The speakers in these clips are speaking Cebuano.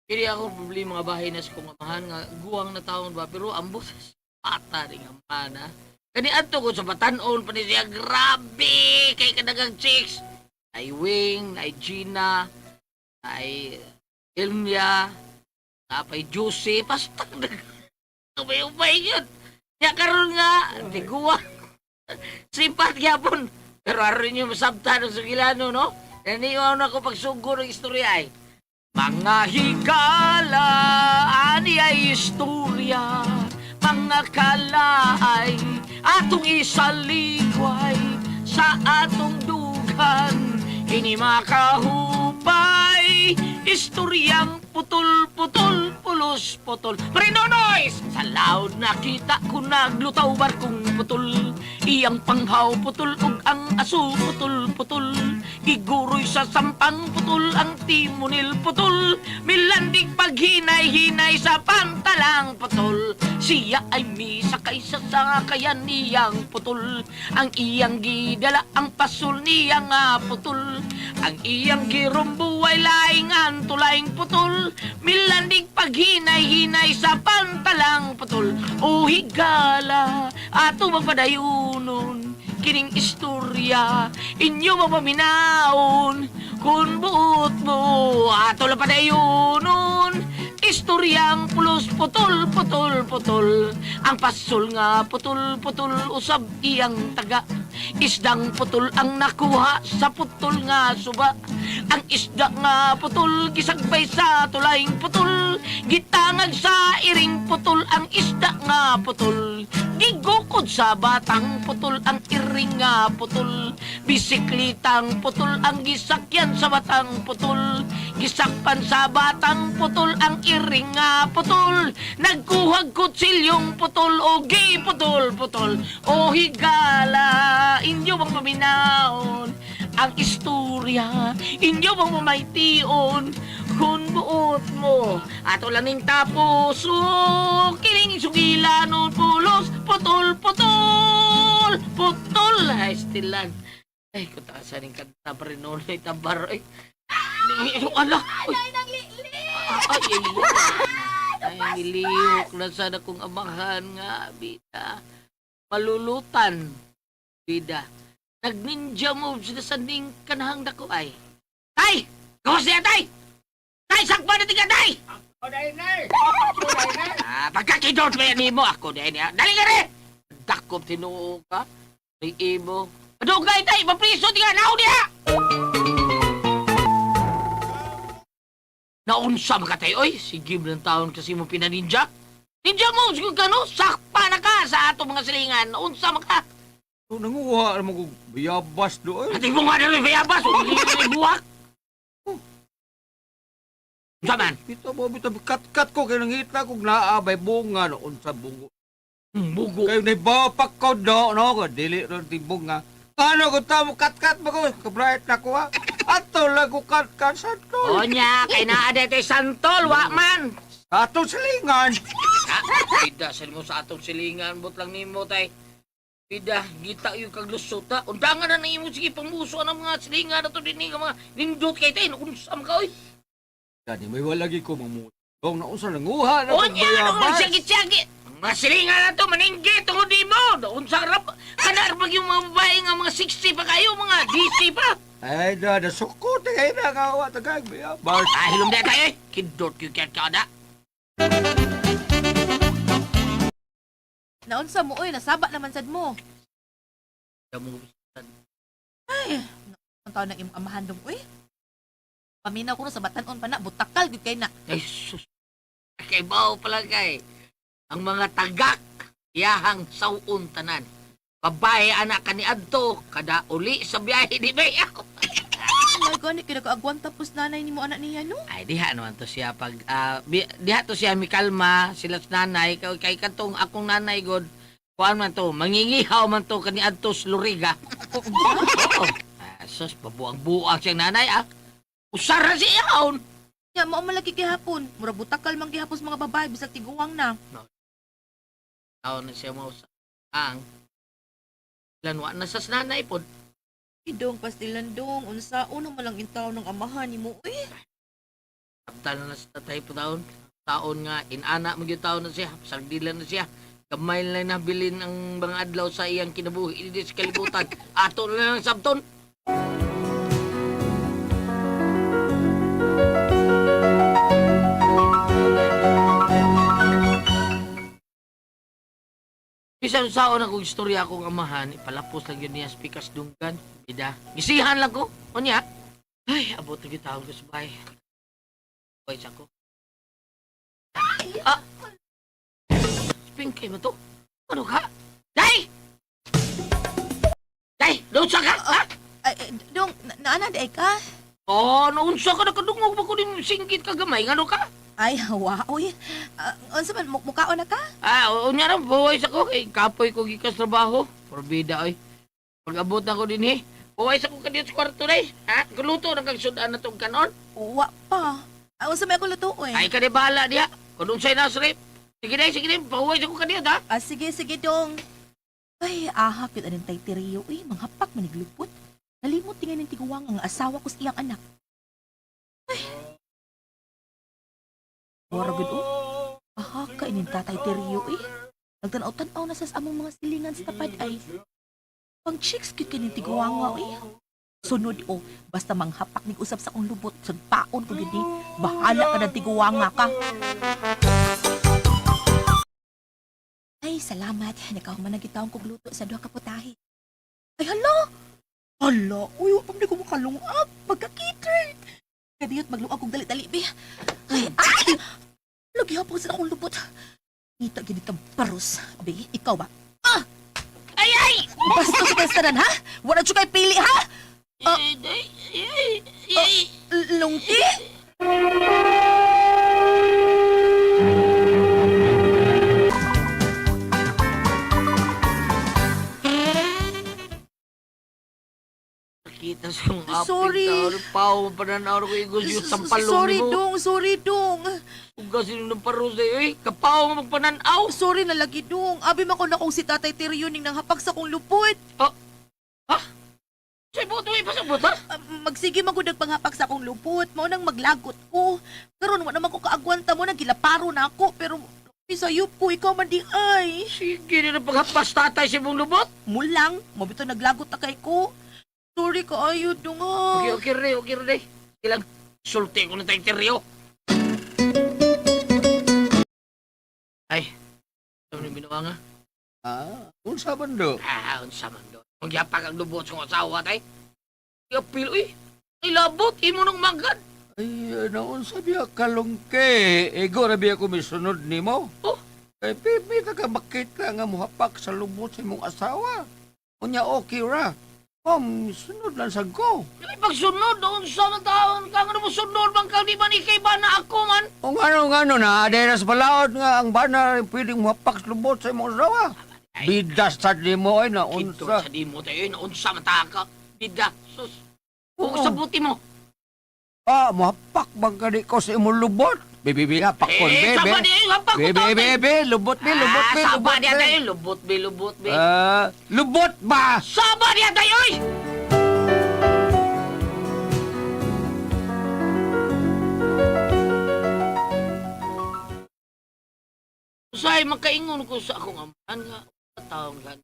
Kini ako problema nga bahay na sa kong amahan nga guwang na taon ba pero ambot ata ning amahan ha. Kani adto ko sa batan-on pa ni siya, grabe kay kadagang chicks. Ay Wing, ay Gina, ay Ilmia, napay Juicy, basta ubay-ubay yun. Ya karon nga, di guwang. Sipat gyapon. Pero aron niyo masabtan ang sugilano, no? Naniwaw na ko pagsugod ng istorya ay. Mga higala, ani ay istorya, mga kalaay, atong isalikway sa atong dugan, kini makahupay, istoryang putol-putol, pulos-putol. Prinonoys! Sa loud nakita ko naglutaw barkong putol, iyang panghaw putol ug ang aso putol-putol. Giguroy sa sampang putol ang timonil putol, milandig paghinay-hinay sa pantalang putol. Siya ay misakay sa sakayan niyang putol, ang iyang gidala ang pasul niya nga putol. Ang iyang girumbo ay laing antulaing putol, milandig paghinay-hinay sa pantalang putol. O higala, ato magpadayunon kining istorya inyo mapaminaon kung buot mo ato lang padayunon istoryang pulos putol putol putol ang pasol nga putol putol usab iyang taga isdang putol ang nakuha sa putol nga suba ang isda nga putol gisagbay sa tulayng putol gitangag sa iring putol ang isda nga putol gigukod sa batang putol ang iring nga putol bisiklitang putol ang gisakyan sa batang putol gisakpan sa batang putol ang iring nga putol nagkuhag kutsilyong putol o putol putol o higala inyo bang paminaon ang istorya inyo bang mamaytion kung buot mo ato lang ning tapos o kining sugila nun pulos putol putol putol ay stilan ay kutasa ning kanta pa rin noon ay tabar ay ala ay ay ay ay nilihok na sana kong amahan nga bida malulutan bida nag-ninja moves na sa ning kanahang dako ay tay gawas niya tay tay sakpa na tiga tay. Ah, pagkakidot ba yan mo ako dahil niya. Dali ka rin! Dakop tinuo ka. Ay imo. Padugay tay, mapriso tiga naon niya! Naunsa man ka tay, oy. Sige mo ng taon kasi mo pinaninja. Ninja mo, siguro ka no? Sakpa na ka sa ato mga silingan. Naunsa man ka. So, nanguha naman ko bayabas doon. Ati mo nga na rin, bayabas. Huwag mo buwak. Unsa man? Bitaw mo, bitaw, kat-kat ko, kaya nangita kong naa, may bunga, no, unsa bungo. Bugo. Kayo naibapak ko do, no, ko, dili ron ti bunga. Ano ko tamo, kat-kat mo ko, kabright na ko, ha? Ato lang ko kat-kat sa tol. Onya, kay naa dito santol, wa man. Ato silingan. Ah, Bida, sa mo sa atong silingan, bot lang nimo tay. Bida, gita yung kaglusot ta. Undangan na nimo sige pangmuso ang mga silingan na to dinhi nga mga nindot kay tay. Unsam ka oy. Gani, may walagi ko mamutong na unsa nanguha na kong Onya, ano bayabas. siyagi-siyagi. Mga silingan na to maninggi tungod nimo. Unsa ra kana ra yung mga babae nga mga 60 pa kayo, mga DC pa. Ay, da, nasukot, ay na, kawa, tagag, bayabas. Ah, hilom na tayo eh. Kidot yung kaya ka na. Naunsa mo oy, nasaba naman sad mo. Ay, ang taon ng imong amahan dong oy. Paminaw ko no sa batan-on pa na, butakal gyud kay na. Ay, sus. Kay bao pala kay. Ang mga tagak, iyahang sawon tanan. Babae anak kaniadto, kada uli sa biyahe di ba ako. Ay, gani kay nagaagwanta pus nanay nimo anak niya no. Ay, diha naman to siya pag diha to siya mikalma sila sa nanay kay kay katong akong nanay god. Kuan man to, mangingihaw man to kaniadto sa Luriga. Oo. Ah, sus, pabuang-buang siyang nanay ah. Usara si ihon. Ya mao man lagi gihapon. Mura butakal man gihapon sa mga babae bisag tiguang na. Taon na siya mo sa ang lanwa na sa nanay pod. Idong pastilan dong, unsa una man lang intaw ng amahan nimo uy. Kaptal na sa tatay po taon. Taon nga inana mo gyud taon na siya, sagdilan na siya. Gamay na lang nabilin ang mga adlaw sa iyang kinabuhi dito sa kalibutan. Ato na lang sabton. Bisan saon akong istorya akong amahan, ipalapos lang yun niya sa pikas dunggan. Bida. Gisihan lang ko. Unya. Ay, abot na gyud taon ko sa bahay. Boy, ko. Ah! Spingkay mo to? Ano ka? Day! Day! Naunsa ka? Ha? Ay, eh, dong, naana di ay ka? Oh, naunsa ka? Nakadungog ba ko din singgit ka gamay? Ano ka? Ay, hawa, uy. Ah, unsa man mukaon na ka? Ah, unya na, buhay sa ko. Kay kapoy ko gikas trabaho. Porbida, oy. Pag-abot na ko din eh. Buhay sa ko kadiyot sa kwarto day. Ha? Kaluto na kag sudan na tong kanon. Wa pa. Ah, unsa may ako lutuoy? Ay, ka di bahala diha. Kung unsay nasrip. Sige day, sige day. Pahuway sa ko kadiyot, ha? Ah, sige, sige dong. Ay, aha, cute aning tay Tirio. Uy, manghapak maniglupot. Nalimot tingin ng tiguwang ang asawa ko sa iyang anak. Ay. Wara gud oh. Aha, ka ining tatay Tirio eh. Nagtanaw-tanaw na sa among mga silingan sa tapad ay. Pang chicks cute kining tiguwanga eh. Sunod oh, basta manghapak nig usab sa akong lubot, sagpaon ko gid ni. Bahala ka ng tiguwanga ka. Ay, salamat. Nakahuman na gitawong kog luto sa duha ka putahe. Ay, hala! Hala! Uy, wa pa man ko makalungag. Pagka-catered. Kadiyot, magluag kog dali-dali, be. Ay, ay! Lagi hapon sa akong lubot. Ngita gini kang paros. Be, ikaw ba? Ah! Ay, ay! Basta sa tanan, ha? Wala siya kay pili, ha? Ah. Ay, ay, ay, ay. Lungki? Nakita sa mga apit Sorry. taon. Pao, pananaw ko igos yung sampalong Sorry, nimo. dong. Sorry, dong. Ugas yun ng paros eh. Kapaw mo magpananaw. Sorry na lagi, dong. Abi man ko na kung si Tatay Teriyo ning nanghapak sa kong lupot. Sa buto, ipasabot ha? Ah, magsige man gud nagpanghapak sa akong lupot mao nang maglagot ko karon wa naman ko kaagwanta mo nang gilaparo na ako pero sayop ko ikaw man di ay Sige na paghapas tatay sa mong lubot. mulang mo bitaw naglagot na kay ko sorry kaayo dong ha. Okay, okay rin, okay rin. Sige lang, sulti ko na tayong teryo. Ay, ano yung binawa nga? Ah, unsa man do? Ah, unsa man doon. Magyapak ang lubot sa kong asawa tay. Iapil, uy. Ay, labot, imo nang magad. Ay, naunsa biya kalungke. Ego ra biya ko misunod nimo. Oh. Kay pipi ta ka makita nga muhapak sa lubot sa imong asawa. Unya okay ra. Om, sunod lang sa ko. Ay, pagsunod, unsa man taon ka, ano mo sunod man ka, di ba ni kay ba na ako man? O ngano na, dahil sa balaod nga ang bana pwedeng muhapak sa lubot sa imong asawa. Bidas sa nimo ay Kinto naunsa. sa di mo tayo, naunsa man ta ka. Bida, sus. Oo. Huwag sa buti mo. Ah, muhapak bang kani ko sa imong lubot? Bibi, bibi, hapak kon, Eh, bebe. sama di, hapak ko Bebe, taon, eh. bebe, lubot be, lubot be, Ah, lubot sama di be. tayo, lubot be, lubot be. Ah, lubot ba? Sama di tayo, oy! Usay, makaingon ko sa akong amahan nga, taon gan.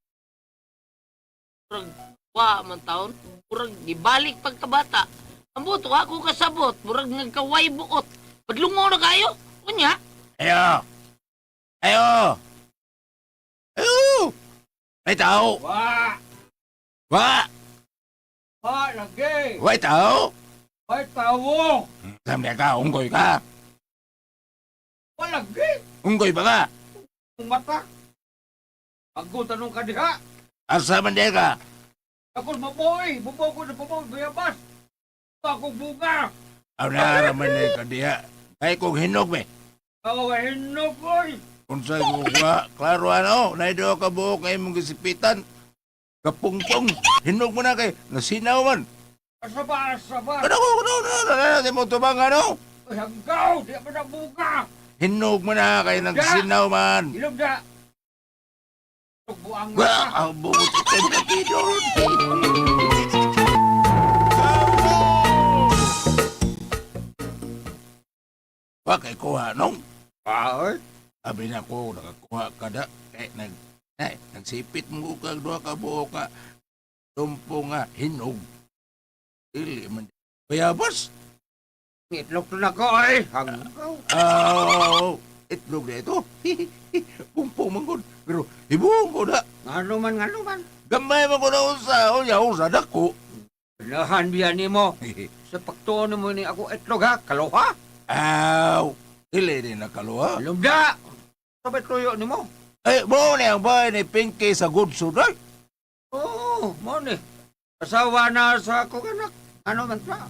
Murag, wa man taon, murag gibalik pagkabata. Ang buto, ako kasabot, murag nagkaway buot. Padlungo na kayo, unya. Ayo! Ayo! Ayo! May tao! Wa! Wa! Wa, lagi! Way tao! Way tawo! Samya ka, unggoy ka! Wa lagi! Unggoy ba ka? Ang mata! Ako tanong ka diha! Asa man di ka? Ako maboy! Bubaw ko na bubaw, bayabas! Ako bunga! Aw naaraman ni ka diha. Kay kong hinog be. Ako hinog, oy! Unsay ko ka, klaro ano, naido ka buok kay imong gisipitan. Kapungpong, hinog mo na kay, nasinaw man. Asa ba, asa ba? Ano ko, ano, ano, ano, ano, di mo tubang ano? Ay, hanggaw! Di pa na bunga! Hinog mo na kay nagsinaw man. Ilog na! Buang Ba, ang bungot sa tayo kakidor. Ba, kay kuha nung. Ay, Abi na ko, nakakuha ka da. Kay ay, nagsipit mo kag duha ka buo ka. Tumpo nga, hinog. Dili man. Bayabas. Itlog to na ko ay. Hanggaw. Aw, itlog na ito. Pungpong man gud. Pero hibuong ko na. Ngano man, ngano man. Gamay man ko na unsa. Unya, unsa dako. Lahan biya nimo. Sa pagtuon mo ni ako itlog ha, kaloha. Aw, dili din nakaluha. Lumda. Sabay tuyo nimo. Eh, mo ni ang bahay ni Pinky sa good suday. Oo, mo ni. Asawa na sa akong anak. Ano man ta?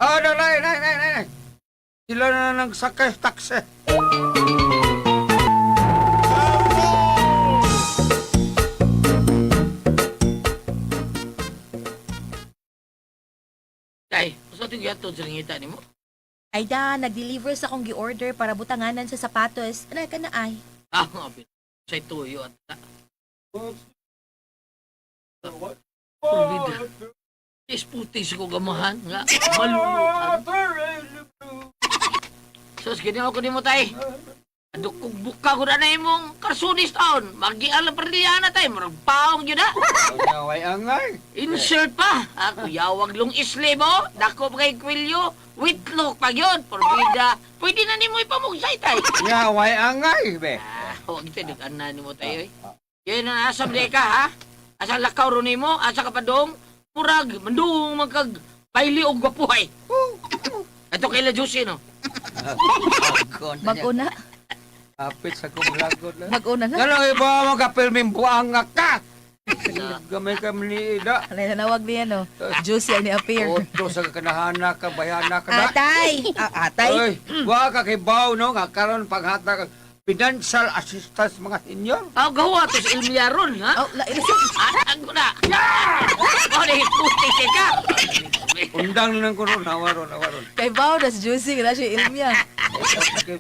Ah, dalay, nay, nay, nay, nay. Sila na nagsakay taksi. Tay, usa ting gihatod sa ringita nimo? Ay da, nag-deliver sa akong gi-order para butanganan sa sapatos. Ano ka na ay? Ah, abi. Sa tuyo at ta. Pulbida. Isputi sa ko gamahan nga malulutan. Sus, ganyan ako nimo tay. Adto kog buka ko na na imong karsunis taon. Magiala na tay, murag paong gyud na. Way angay. Insert pa. Ako yawag long isle mo. Dako pa kay kwilyo. Witlok pa gyud. Porbida. Pwede na nimo ipamugsay tay. Nya, way angay, be. Ah, huwag ito, nag-ana nimo tayo eh. Yan ang asam di ka ha. Asa lakaw ro nimo, asa ka pa dong. Murag, mandung magkag paili og gwapuhay. Ito kay La Juicy, no? Mag-una. Kapit sa kong lagot na. Mag-una na. Ganang iba mo kapilming buang nga ka. Gamay ka maliida. Alay, nanawag niya, no? Juicy ang ni-appear. Otro sa kanahana ka, bayana ka na. Atay! Ah, atay? Oy, wa ka kay baw no nga karon paghatag ang financial assistance mga senior. Aw, gawa to sa Ilmiaron, ha? Oh, la, ila- Atag ko na. Oh, di, puti kay ka. Undang lang ko ron, nawaron, nawaron. Kay Bao, das juicy, wala siya ilmiya.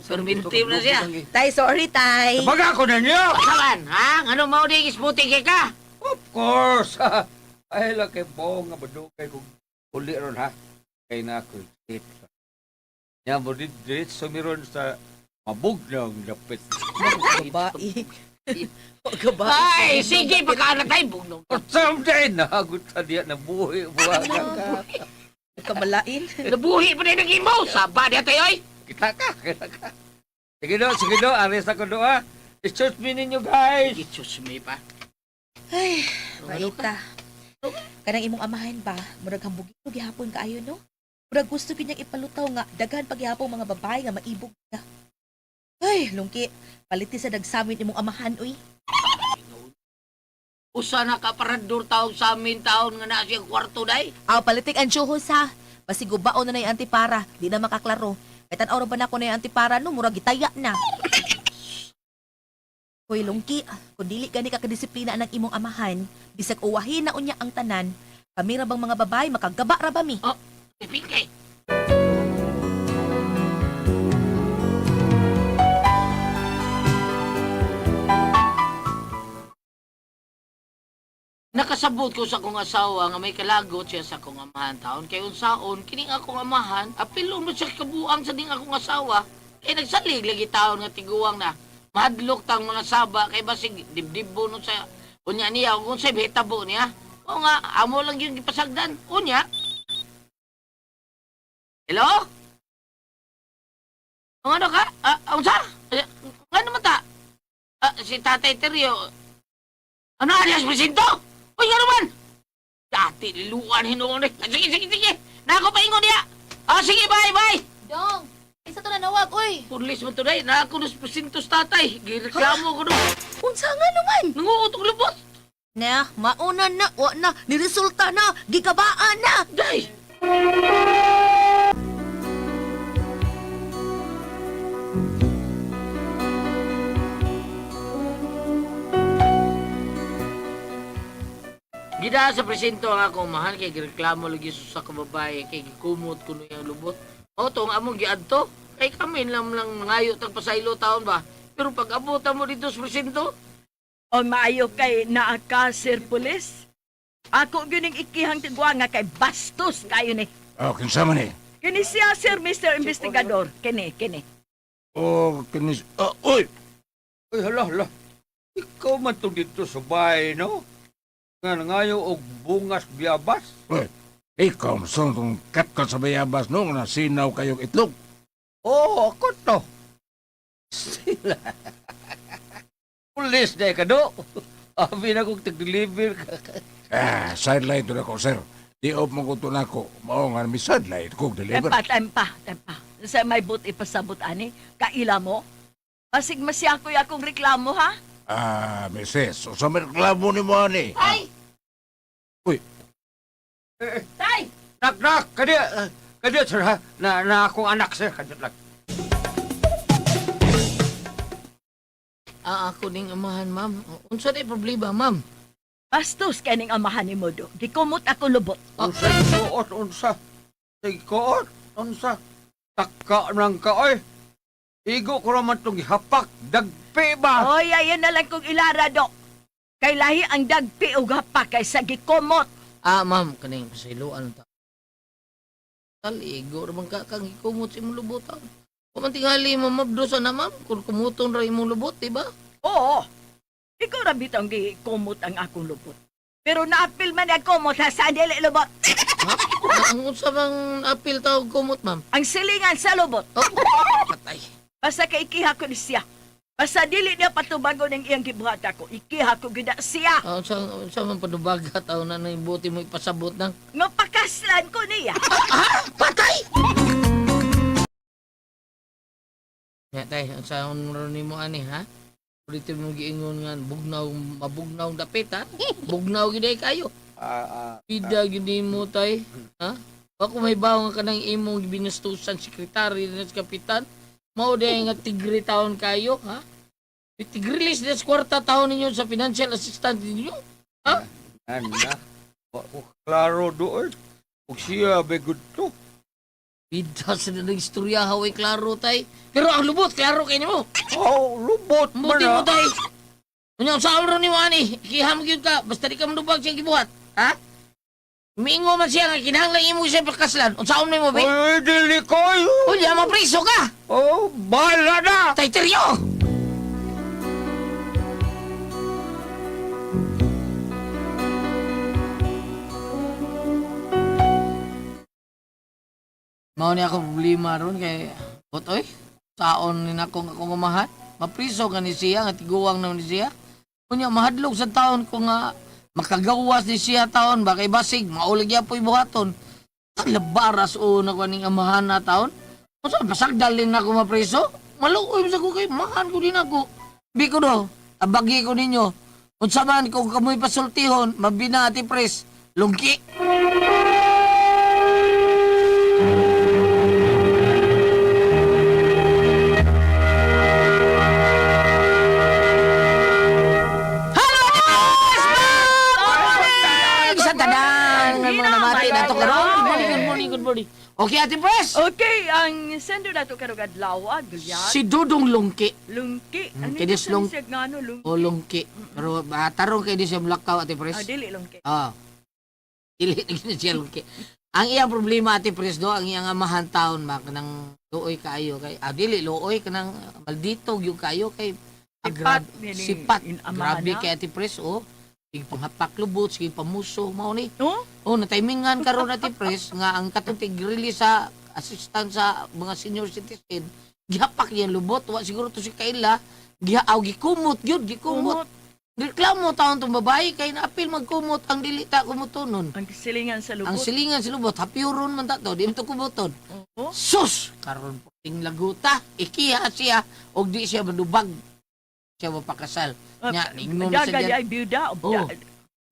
Permintim na siya. Tay, sorry, tay. Baga ko na niyo. Saban, ha? Ano mo di, isputi kay ka? Of course. Ay lang kay baw nga badugay kung uli ron ha. Kay na ako hit. Nya mo di diretso miron sa mabugnong dapit. Babae. Babae. Ay, sige, pagkaanak tayo, bugnong. Or someday nahagot sa diya na buhi buha ka. Kamalain. Nabuhi pa rin ang imaw. Saba diya tayo, ay. Kita ka, kita ka. Sige do, aris ako do ha. Excuse me ninyo guys. Isus me pa. Ay, baita. Kanang imong amahan ba, murag hambugin gihapon kaayo no? Murag gusto gyud niyang ipalutaw nga daghan paghihapon mga babae nga maibog niya. Ay, lungki, paliti sa dagsamin imong amahan uy. Usa na ka parador taon sa amin taon nga na siya kwarto day. Aw, palitik ang tsuhos ha. Basig gubaon na na yung antipara, di na makaklaro. Kay tan-aw ra ba na ko na yung antipara no, murag gitaya na. Hoy lungki, kung dili gani ka kadisiplina ng imong amahan, bisag uwahin na unya ang tanan, kami ra bang mga babae makagaba ra ba mi? Pingkay. Nakasabot ko sa akong asawa nga may kalagot siya sa akong amahan taon kay unsaon kining akong amahan apilon mo siya kabuang sa ding akong asawa kay nagsalig lagi taon nga tiguang na mahadlok tang mga saba kay basig dibdibo no sa unya niya kung unsay bitabo niya o nga amo lang yung gipasagdan unya. Hello? Ang ano ka? Ah, unsa? Eh, ano man ta? Ah, si Tatay Teryo. Ano alias presinto? Uy, ano man? Dati liluan hinuon eh. Ah, sige, sige, sige. Nako paingon niya. Ah, sige, bye, bye. Dong, isa to nanawag oy. Pulis mo today. Nako nus presinto sa tatay. Gireklamo ko no. Unsa nga naman? Nanguutong lubot. Na, mauna na, wa na, niresulta na, gikabaan na. Day! Gida sa presinto ang akong mahal kay gireklamo lagi sa kababae kay gikumot kuno iyang lubot. O tong among giadto kay kami lang lang mangayo tag pasaylo taon ba. Pero pag abot mo dito sa presinto, O maayo kay naa ka, Sir Pulis. Ako gyud ning ikihang tigwa nga kay bastos kayo ni. Oh, kinsa man eh. Kini siya, Sir Mr. Investigador. Kini, kini. Oh, kinis... Oh, uy! Uy, hala, hala. Ikaw man tong dito sa bahay, no? Nga nangayo og bungas biyabas. Uy, ikaw masong tong katkat sa bayabas no, nga nasinaw kayong itlog. Oo, oh, ako to. Sila. Pulis na ka, do. Abi na kong tag-deliver ka. Ah, sideline to na ko, sir. Di op mo ko na ko. Mao nga mi sideline ko deliver. Tempa, tempa, tempa. Sa may but ipasabot ani, kaila mo. Pasig masyakoy akong reklamo ha. Ah, misis, usa may reklamo ni mo ani. Tay! Uy. Tay! Nak, nak, kadi, kadi, sir, ha? Na akong anak, sir. Kadi lang. Ah, ako ning amahan, ma'am. Unsa day problema, ma'am? Bastos kay ning amahan ni mo do. Gikumot ako lubot. Unsa ikuot, unsa. Ikuot, unsa. Taka nang ka, oy. Igo ko raman itong gihapak. Dagpi ba? Oy, ayan na lang kong ilara do. Kay lahi ang dagpi og hapak kaysa gikumot. Ah, ma'am, kaning pasiluan ta. Taligo ra man ka kang ikumot sa imong lubot. ah. Kung man tingali mo mabdusa na, ma'am, kung kumuton ra imong lubot, di ba? Oo. Ikaw ra bitong gikumot ang akong lubot. Pero naapil man ang kumot ha sa dili lubot. Ha? Ang unsa bang apil tawag kumot, ma'am? Ang silingan sa lubot. Oh, patay. Basta kay ikiha ko ni siya. Basta dili niya patubagon ang iyang gibuhat ako. Ikiha ko gyud na siya. Ah, unsa man padubaga taw na nang buti mo ipasabot nang. Nga pakaslan ko niya. Patay! Ya, tay, unsa ron nimo ani ha? Ulitin mo giingon nga bugnaw mabugnaw dapit ha? Bugnaw gid ay kayo. Ah, ah, Pida gid mo tay, ha? Ako may bawo nga kanang imong binastusan sekretary na sa kapitan. Mao day nga tigre taon kayo, ha? Tigrilis des kwarta taon ninyo sa financial assistant ninyo. Ana. Wa ko klaro doon. Ug siya be good to. Pida sa nang istorya haway klaro tay. Pero ang lubot klaro kay nimo. Oh, lubot man Buti mo ah. tay. Unya sa ron ni ani, ikiham gyud ka basta di ka manubag siyang gibuhat, ha? Miingo man siya nga kinahanglan imo siya pagkaslan. Unsaon nimo be? Oy, dili ko. Unya mapriso ka. Oh, bahala na. Tay teryo. Mao ni ako problema ron kay Botoy. Saon ni nako nga akong umahan. Mapriso ka ni siya nga tiguang naman ni siya. Unya mahadlok sa taon ko nga makagawas ni siya taon ba kay basig maulig yapoy buhaton. Labaras o na ko ning amahan na taon. Unsa pasagdal din ako mapriso? Maluoy sa ko kay mahan ko din ako. Bi ko do, abagi ko ninyo. Unsa man kung kamoy pasultihon, mabina ati pres, lungki. Hello, Ate Pres! Good morning! Sa tanan ng mga namati na to karon. Good morning, good morning, good morning. Okay, Ate Pres. Okay, ang sender nato karong adlaw, Gulyan. Si Dudong Lungki. Lungki. Ano kay yung lung- siya nga ano, lungki? O Lungki. Pero tarong kay di siya mulakaw, Ate Pres. Ah, dili lungki. Ah. Dili na gyud siya lungki. Ang iyang problema Ate Pres do, ang iyang amahan taon ma kanang luoy kaayo kay dili luoy kanang maldito gyud kaayo kay Sipat, meaning sipat. in amahan Grabe na. kay Ate Pres oh. Sige panghapak lubot, sige pamuso mao ni. No? Oh, nataimingan karon Ate Pres nga ang katong tig-release sa assistant sa mga senior citizen, gihapak niya lubot, wa siguro to si Kaila, giha aw gikumot gyud, gikumot. Kumot. Reklamo taon tong babae kay naapil magkumot ang dili ta kumutonon. Ang silingan sa lubot. Ang silingan sa lubot, hapiuron man ta to, di man to kumuton. Oo. Sus! Karon puting laguta, ikiha siya og di siya manubag. Siya mapakasal. Nya, ingom sa Daga diyan. ay biyuda. Oo.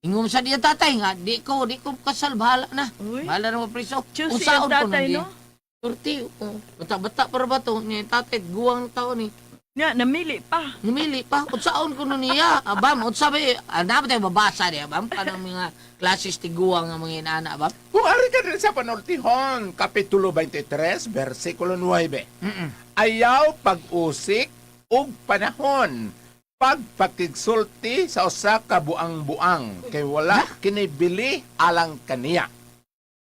Ingom sa diyan tatay nga, di ko kasal, bahala na. Uy. Bahala na mapriso. Choose ang Unsaon ko tatay, nun, no? Turti, oh. Bata-bata para ba to? Nya tatay, guwang tao ni. Nya, namili pa. Namili pa. Unsaon ko nun niya. Abam, unsa ba? Ah, dapat tayo babasa niya, abam. Kanang mga klasis tiguang nga mga inaana, abam. Kung ari ka din sa panortihon, Kapitulo 23, versikulo 9. Ayaw pag-usik ug panahon. Pagpakigsulti sa usa ka buang-buang kay wala kinibili alang kaniya.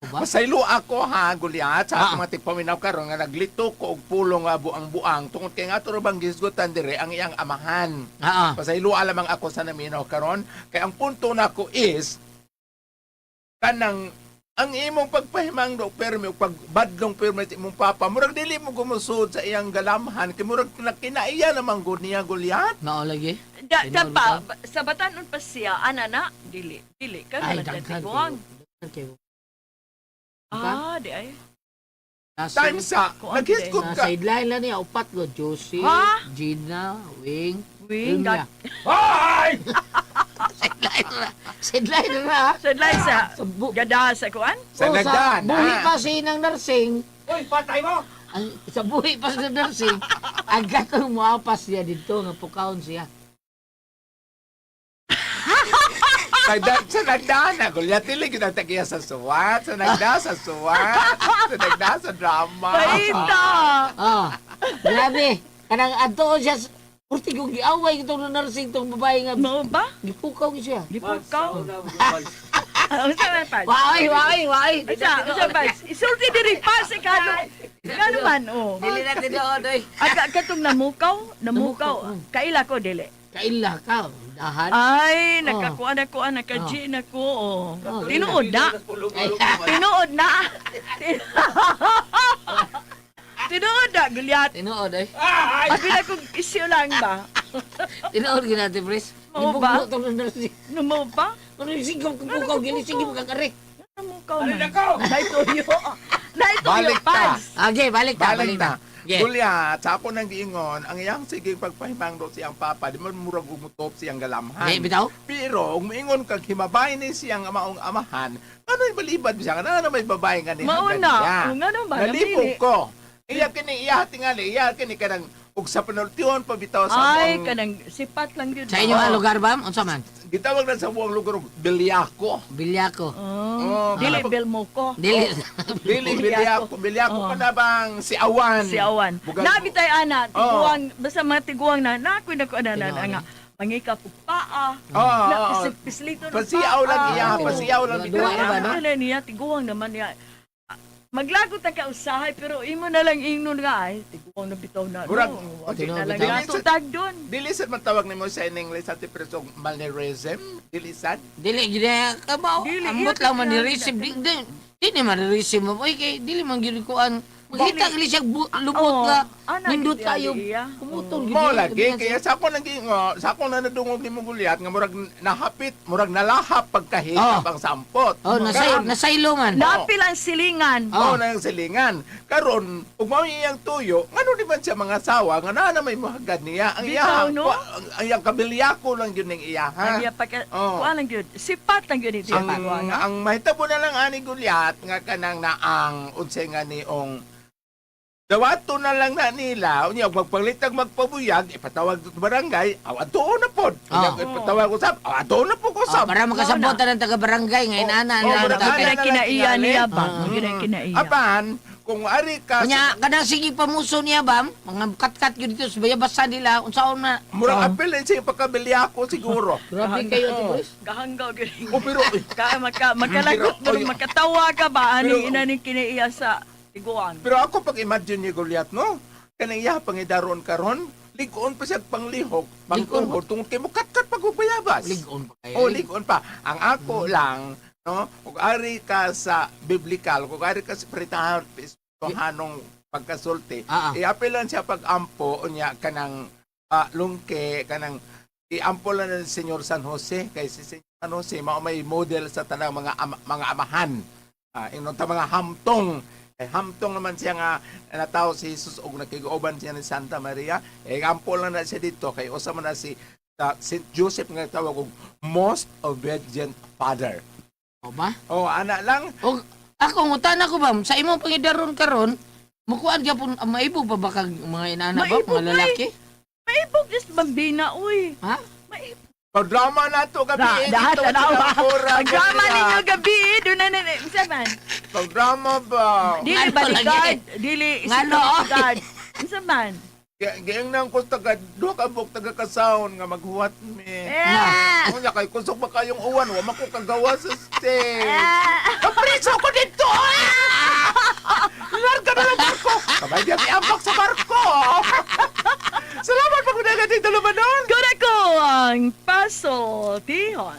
Ba? Masaylo ako ha, Goliath, sa Ah. akong mga tigpaminaw karon nga naglito ko og pulong nga buang-buang tungod kay nga ato ra bang gisgutan dire ang iyang amahan. Pasaylo lamang ako sa naminaw karon kay ang punto nako is kanang ang imong pagpahimangno permi o pagbadlong permi sa imong papa murag dili mo gumusod sa iyang galamhan kay murag kinaiya naman gud niya, Goliath. Mao lagi. Da, da Tinuod pa, ba? sa batanon pa siya, ana na, dili, dili, ka Ay, naman daghan tiguang. kayo. Daghan kayo. Ah, di ay. Nasa, Time sa Kuan naghisgot na ka. sideline lang niya upat go Josie, Ha? Gina, Wing, Wing, Ilya. Ay! Sideline na. Sideline na. Sideline sa, Sa bu- gada sa kuan? Sa Oh, nagdaan, buhi ah. pa si nang nursing. Uy, patay mo! Ang, sa buhi pa sa nursing, ang gatong muapas siya dito nga pukawon siya. Sa nagdaan na Goliath, dili gyud ang tagiya sa suwat, sa nagda sa suwat, sa nagda sa drama. Paita! Ah, grabe. Kanang adto siya Purti kong giaway itong nursing itong babae nga Mao ba? gipukaw gyud siya. Gipukaw? Ah, unsa man pa? Waay, waay, waay. Unsa, unsa pa? Isulti diri pa sa kano. Kano man, oh. Dili na tinuod oy. Aga katong namukaw, namukaw. Namukaw, Kaila ko dili. Kaila ka, dahan. Ay, nakakuan na kuan, naka-G na ko. Oh. Oh, Tinuod na. Tinuod na. Tinuod na, Goliath. Tinuod oy. Abi na kong isyu lang ba? Tinuod gyud natin, pres. Mao ba? Gibugno tong nursing. Numuo pa? Ano yung sigaw pukaw gili sige mo kang are. Namukaw Alin man. ako! Naituyo. Naituyo, Balik ta. Pads. Okay, balik ta, Balik balik ta. na. Okay. Goliath, sa ako nang giingon, ang iyang sige pagpahimangno siyang papa, di man murag umutop siyang galamhan. Di bitaw? Pero, kung moingon kag himabay ni siyang maong amahan, ano balibad siya? Ano may babae nga ni Mauna. O nga naman, Nalipog namili. ko. Iya kini iya tingali, iya kini kanang ug sa panultihon pa bitaw sa Ay, buong- kanang sipat lang yun. Sa inyo nga lugar ba? Unsa man? Gitawag na sa buong lugar og Bilyako. Bilyako. Oh. Oh, Dili kanang- bel mo ko. Dili. Dili Bilyako, Bilyako Oh. pa na bang si Awan. Si Awan. Bugal- Nabi tay ana, Oh. tiguang basta mga tiguang na nakoy nako ana na Tinuod. nga. Mangika ko paa. Oo, Na oo. pislito ng Pasiyaw lang paa. iya, Oo. pasiyaw lang Duwa bitaw. na ba, no? Ano niya, tiguang naman niya. Ah, maglagot ang kausahay pero imo na lang ingnon nga ay tiguang na bitaw na. Murag- No, oh, na lang bitaw. nato tag doon. Dili sad man tawag nimo sa in English sa presong mannerism, dili sad. Dili gid ka ba? Dili, Ambot iya, lang man dili, ni-receive. Di di di ni man receive mo. Oy kay dili man gyud kuan. Makita gili siya lubot Oo, nga. ana, Nindot gid kayo. iya. Kumutol gid. Mo lagi kaya sa ako nang giingo, sa ako na nadungog ni Goliath nga murag nahapit, murag nalahap pagkahitap Oh. ang sampot. Oh, nasa nasaylo man. Napil ang silingan. Oh. Oh, na yung silingan. Karon, ug mao iyang tuyo, ngano di man siya mga sawa nga naa na may muhagad niya. Ang Bitaw, iyang no? ang iyang kabilyako lang yun ning iyaha. Ang iya pagka Oh. kuan lang gyud. Sipat lang gyud ito. Ang mahitabo na lang ani Goliath nga kanang naang unsay nga niong dawato na lang na nila unya og magpangitag magpabuyag ipatawag sa barangay aw adtuon na pod. Unya Oh. ipatawag usab aw adtuon na po ko Oh, usab. para makasabot ta ng taga-barangay ngayon ana Oh, na murag tatay. ana Kaya na lang kinaiya tingali. niya ba? Ah. Kaya kinaiya. Apan kung ari ka Kunya kanang sige pamuso niya bam, mga katkat gyud dito sa bayabasan nila unsaon na. murag Oh. apel sa pagkabilyako siguro. Grabe kayo Ate Boys. Gahanggaw gyud. O pero eh, Ka maka makalagot Pero, pero oy, makatawa ka ba ani pero- ina ni kinaiya sa tiguang. Pero ako pag imagine ni Goliath no, kanang iya pangidaron karon, lig-on pa siya panglihok, pangtuhod tungod kay mukatkat pag bayabas. Lig-on pa kayo. Oh, lig-on pa. Ang ako lang, no, kung ari ka sa biblical, kung ari ka sa pritahan, hanong pagkasulti, iapilan siya pag-ampo unya kanang lungke kanang iampo lang ng Senyor San Jose kay si Senyor San Jose mao may model sa tanang mga mga amahan. Ingon ta mga hamtong. Kay hamtong naman siya nga natawo si Jesus og nakig-uban siya ni Santa Maria. Eh ampo lang na siya dito kay usa man na si Saint Joseph nga tawag og most obedient father. O ba? Oh, ana lang. Og ako ngutan ako bam, sa imong pangidaron karon, mukuan gyapon maibog pa ba kag mga inana ba, Maibog, mga lalaki? Maibog is bambina uy. Ha? Maibog. Pag-drama na to gabi. Na, eh, dahat dito na sila pura, Ang drama Goliath. ninyo gabi doon na na unsa man? Pag-drama ba? Dili Ngano bodyguard, lagi? dili Ngano, security guard. Unsa man? Giingnan ko taga duha ka buok taga kasound nga maghuwat mi. Eh. Unya kay kusog ba kayong uwan, wa man ko kagawa sa stage. Ah. Kapriso ko dito! Ah! Larga na lang barko! Kamay diyan iambak sa barko! Salamat pag-unagan dito, Lumanon! Kureko ang paso, tihon.